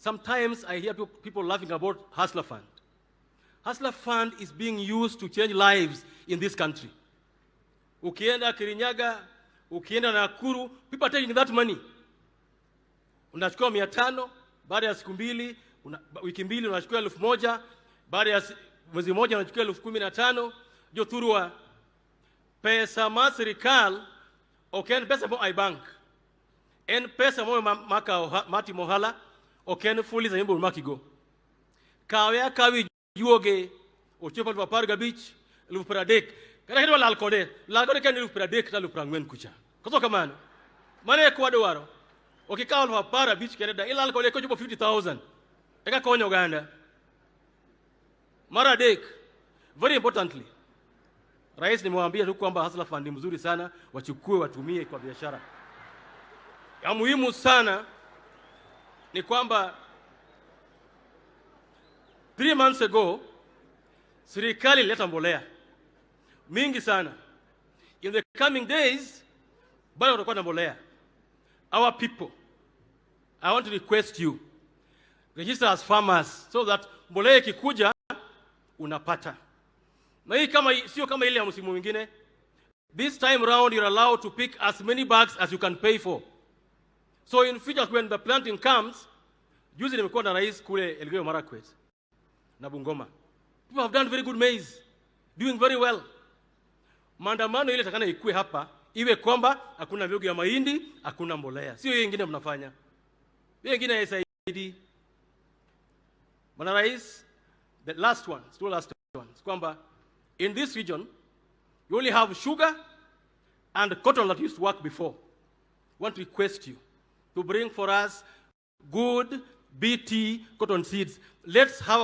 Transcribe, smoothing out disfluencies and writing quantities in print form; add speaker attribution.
Speaker 1: Sometimes I hear people laughing about Hustler Fund. Hustler Fund is being used to change lives in this country. Ukienda Kirinyaga, ukienda Nakuru, people are taking that money. Unachukua 500, baada ya siku 2, wiki 2 unachukua 1,000, baada ya mwezi mmoja unachukua 15,000. Jothurwa, pesa ma sirikal ok en pesa mo ai bank. En pesa mo maka matimo ohala, ok en Fuliza mibiro makigo. Kawe akawi juoge ochopo 15,000, 30,000. Kata kidwa lal kode ka en 30,000 kata 40,000 kucha. Koso kamano? Mano e kwa dwaro. Ok ikaw 15,000 kende da, ilal kode kochopo 50,000. Eka konyo oganda. Mar adek, very importantly, Rais nimewaambia tu kwamba Hustler Fund ni mzuri sana, wachukue watumie kwa biashara. Ya muhimu sana ni kwamba 3 months ago serikali ilileta mbolea mingi sana. In the coming days bado kutakuwa na mbolea. Our people, I want to request you register as farmers so that mbolea ikikuja unapata. Na hii kama sio kama ile ya msimu mwingine. This time round you're allowed to pick as many bags as you can pay for. So in future when the planting comes, juzi nimekuwa na rais kule Elgeyo Marakwet na Bungoma. People have done very good maize, doing very well. Maandamano ile takana ikue hapa iwe kwamba hakuna mbegu ya mahindi, hakuna mbolea. Sio hiyo ingine mnafanya. Hiyo ingine haisaidii. Bwana Rais, the last one, still last one, is kwamba in this region you only have sugar and cotton that used to work before. We want to request you to bring for us good BT cotton seeds. Let's have